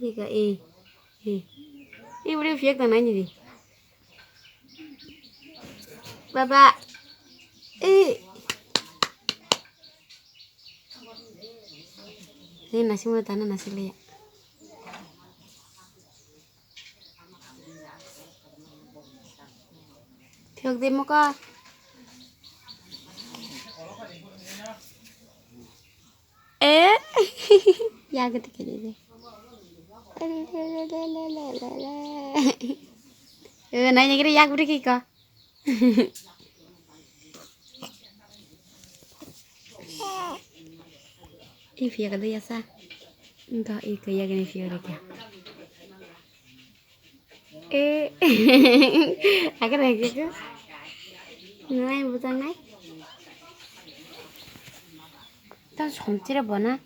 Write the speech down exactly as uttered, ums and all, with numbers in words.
Ika, eh, eh. Eh, udah fiak tanah ini di. Baba. Eh. Ini nasi mau tanah nasi liya. Fiak de muka. Eh, ya gitu gitu deh. Eh, nanya kira ya gitu kiko. Ini fiak ada ya sa. Enggak, itu ya gini fiak ada. Eh, agar lagi ke. Nai bujang nai. Tan sontir bona.